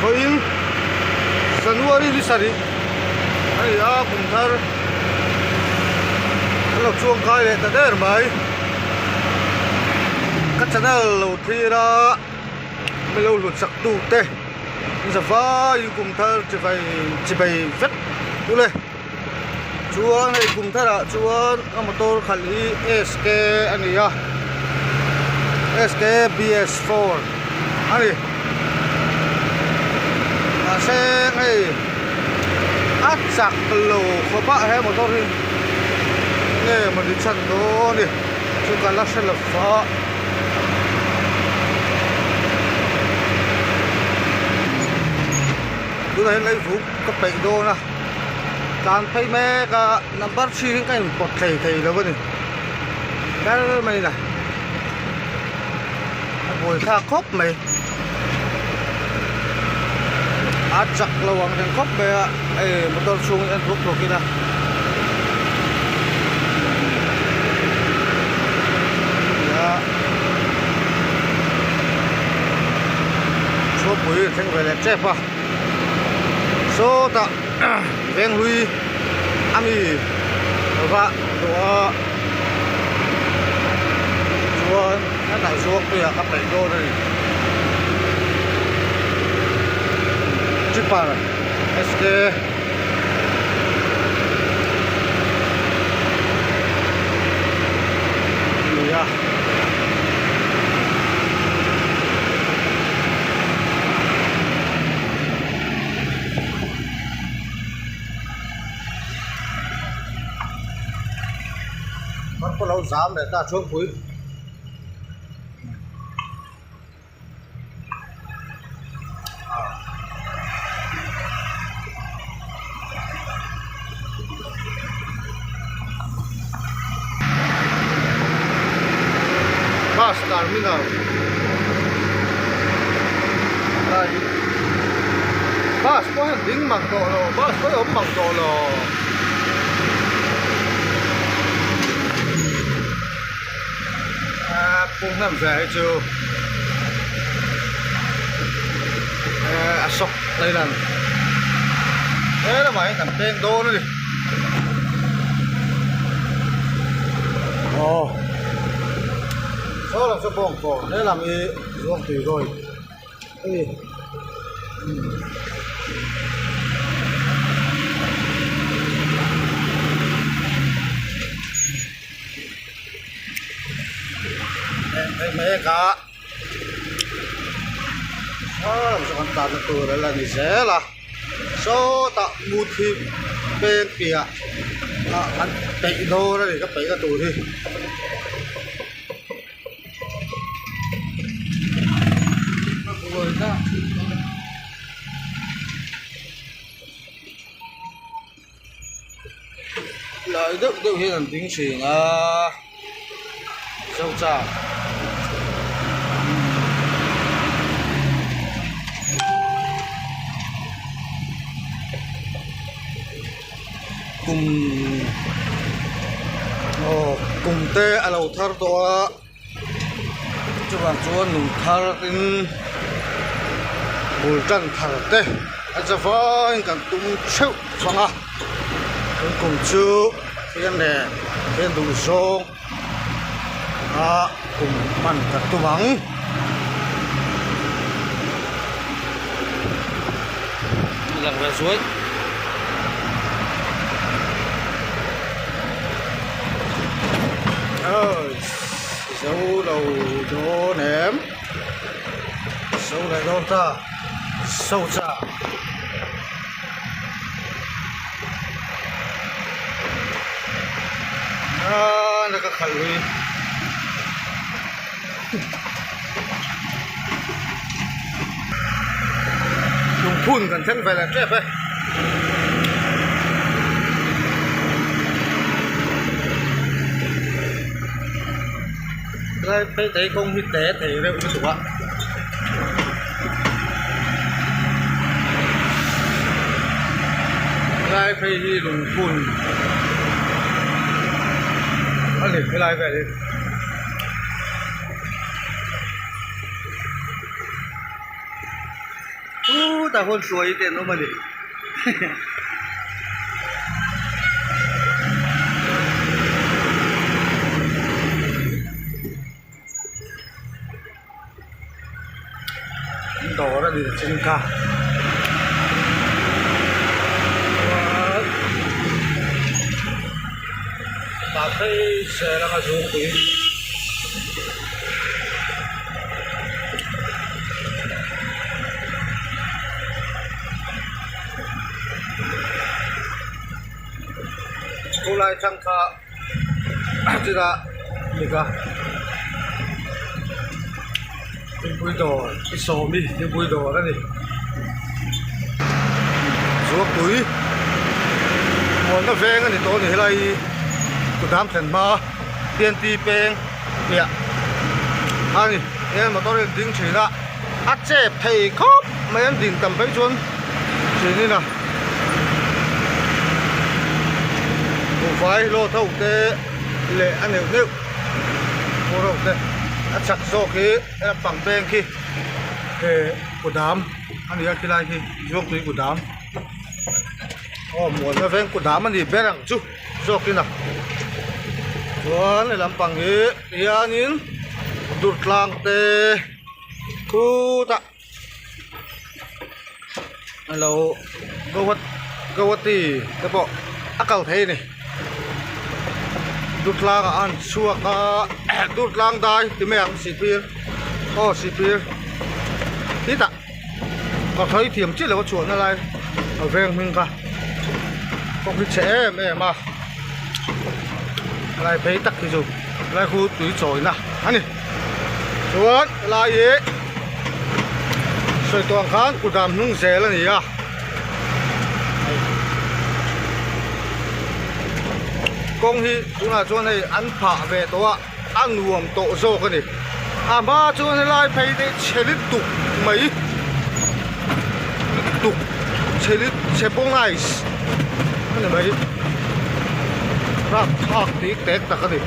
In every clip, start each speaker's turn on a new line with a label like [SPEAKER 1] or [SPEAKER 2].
[SPEAKER 1] Vawiin January ni sarih a ni a, kum thar an lo chuang kai leh ta der mai. Ka channel lo thlir a, mi lo hlut sak tu te zavaiin kum thar chibai chibai vek ule. Chuan hei kum tharah chuan a motor khalh hi SK a ni a SK BS4 a ni mahse hei a chak lo khawp a he motor hi nge mawni chhan dawn a ni chu ka la hre lo va. Tunah hian leivung ka peih dawn a tlan phei mek a number chhing hi ka inpawt thei thei lo a ni kal mai la a buai thlak khawp mai a chak lo ang reng khawp mai a hei motor chhung hi en thuk thuk ila. Chhuapui a thleng ve leh tep a sawtah venghlui a mi va duh a chuan hetah zuangpuiah ka peih dawn a ni tripper SK. Nia. Mar pawh lo zam leh ta chhungpui. Bus terminal lai bus pawh hian ding mang tawh lo bus pawh hi a awm mang tawh lo. Pu hnem ve hi chu a sawk lailan he lamah hian kan peng dawn a ni aw saw lam saw bawngkawn he lam hi Zuangtui road a ni. Hei mek a hrang chu kan tlanna tur a la ni zel a sawtah muthi peng piah ah an peih dawn a ni ka peihna tur hi. Lai deuh deuh hian an ding thin a zocha kum aw kum te a lo thar tawh a chuvang chuan nung thar in bul tan thar te a za vaiin kan tum theuh vang a tun kum chu Pathian leh Pathian duh zawng a kum hman kan tum ang. Lang ve zuai. Oi zo lo dawn em zo leh dawn ta so cha a na ka khalh lui lungphun kan thleng ve leh tep e. Lai phei te kawng hi te thei reuh lutuk a. Lai phei hi lungphun a ni helai vel hi. Chutah huan hruai te an awm a ni. Dawr a ni chin kha tah phei zel anga zungpui. Khulai thlang kha chutah nika thingpui dawr i sawmi thingpui dawr a ni zuapui muanna veng a ni tawh a ni helai hi kudam thlen hma T N T peng piah a ni hian motor hi an ding thin a a chep thei khawp mai an din tam phei chuan thin in a buhfai load ho te leh a neuh neuh phur ho te a chak zawk hi a pang peng khi eh kudam a ni a khilai khi zuangtui kudam aw muanna veng kudam a ni ber ang chu. Zawk in a chuan he lampang hi hianin durtlang te khutah alo Guwahati te pawh a kal thei a ni durtlang ah an chhuak a durtlang dai ti mai ang sihphir aw sihphir titah ka sawi thiam chiah lo a chhuahna lai a veng hming kha kawng hi chhe em em a lai phei tak hi chu lai khu tui chawina a ni chuan helai hi sawi tawh ang khan kudam hnung zel a ni a kawng hi tunah chuan hei an phah ve tawh a. a nuam tawh zawk a ni a hma chuan helai phei te chhe lutuk mai lutuk chhe lut chhe pawng ice a ni mai rapthlak tih tek tak a ni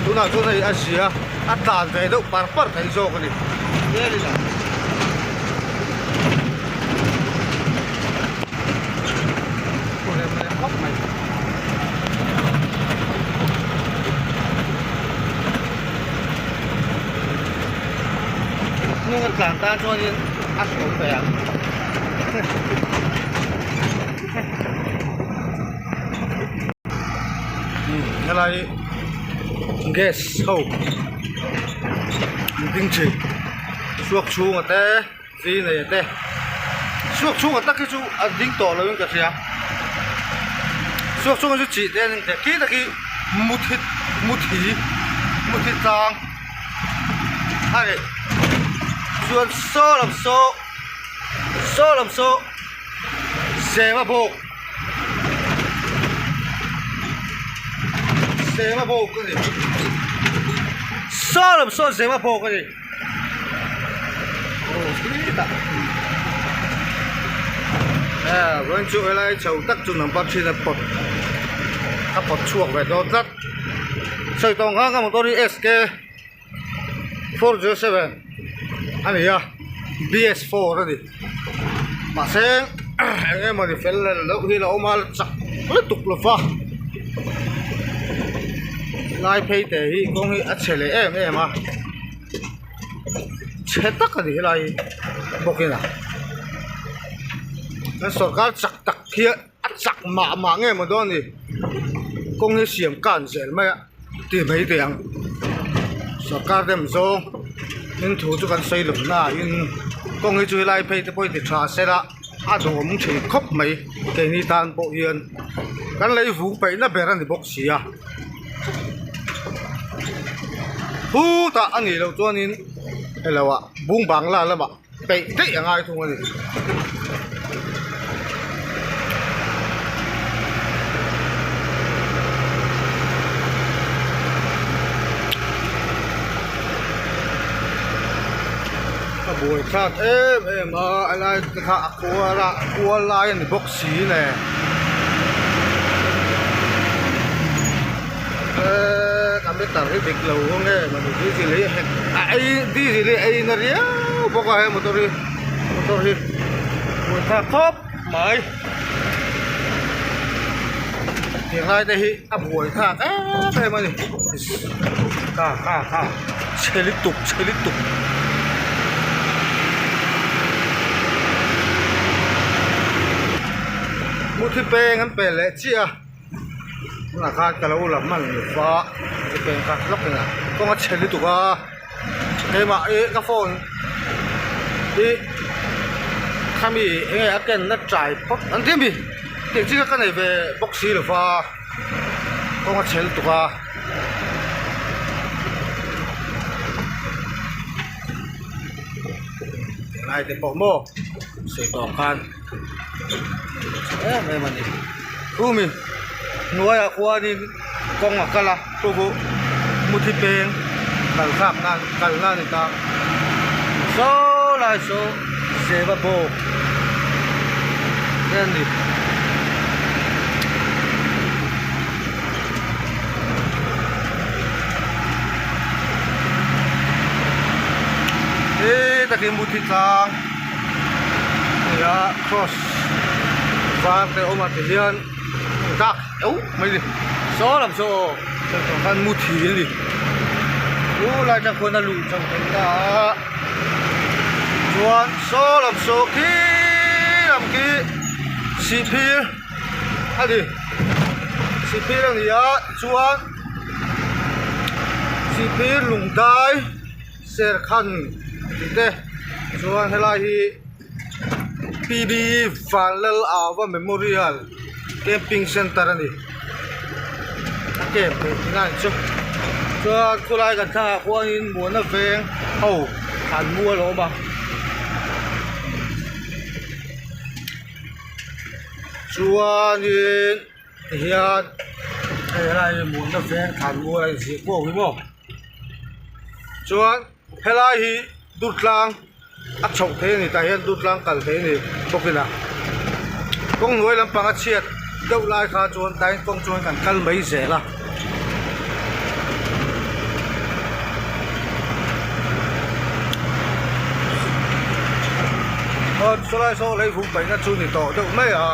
[SPEAKER 1] tunah chuan hei a zia a tlan ve deuh par par thei zawk a ni. Hnung a tlan tan chuanin a hruai ve ang. Helai gas ho an ding thin chhuak chhunga te chi nei a te chhuak chhunga tak hi chu a ding tawh lo in ka hria chhuak chhunga chu chi te a ning thei khi tak hi muthi muthi muthi tlang a ni chuan saw lam saw saw lam saw sema bawk sema bawk a ni saw lam saw sema bawk a ni. Vawiin chu helai chho tak chu number thin a pawt a pawt chhuak ve dawn tlat sawi tawng khan ka motor hi SK 407 a ni a BS4 a ni mahse eng emaw ni fel loh hi a awm a chak lutuk lova lai phei te hi kawng hi a chhe leh em em a. Chhe tak a ni helai hi bawk in a kan sorkar chak tak hi a chak mah mah nge maw dawn ni kawng hi siam kan zel mai a ti mai teh ang sorkar dem zawng in thu chu kan sawi lo na in kawng hi chu helai phei te pawh hi ti tha sela a duhawm thin khawp mai keini tan pawh hian kan lei vung peihna ber a ni bawk si a. Khutah a nih loh chuanin helo ah bung bangla lamah peih daih a ngai thung a ni. A buai thlak em em a a lai te kha a kual a a kual lai a ni bawk si nen. Eee ka meter hi dik lo nge mawni diesel hi hek a ei diesel hi a ei na riau bawk a he motor hi motor hi. Buaithlak khawp mai. Tiang lai te hi a buaithlak em em a ni. Kha kha kha chhe lutuk chhe lutuk. Muthi peng an pel leh chiah a. Tunah khan ka lo la hman lova muthi peng kha lawk in a kawng a chhe lutuk a. Keimah hi ka phone hi khami enge a ken na trai phawt an ti ami tih chi kha ka nei ve bawk si lova kawng a chhe lutuk a. Lai te pawh maw sawi tawh ang khan em em a ni khumi hnuaiah khuanin kawng a kal a chu chu muthi peng kal thlak nan kal na a ni ta saw lai saw zeva bawk te a ni. He takin muthi tlang nia cross var te a awm a ti hian dak deuh mai ni saw lam saw aw saw khan muthi a ni chu lai atang khuan a luh chho thei ta a chuan saw lam saw khi lam khi sihphir a ni sihphir a ni a chuan sihphir lung dai serkhan tih te chuan helai hi P B Vanlal Ava Memorial Camping Centre a ni a camp theih tihna a ni chu chuan khawlai kan thlangah khuanin muana veng ho an mual a awm a. Chuanin tihian hei helai hi muanna veng thlan mual a inziah kuau hi maw chuan helai hi Durtlang a chhoh thei a ni tah hian Durtlang kal thei a ni bawk ila kawng hnuai lampang a chhiat deuh lai kha chuan tlai kawng chuan kan kal mai zel a. Aw chulai saw lei vung paihna chu ni tawh deuh mai a.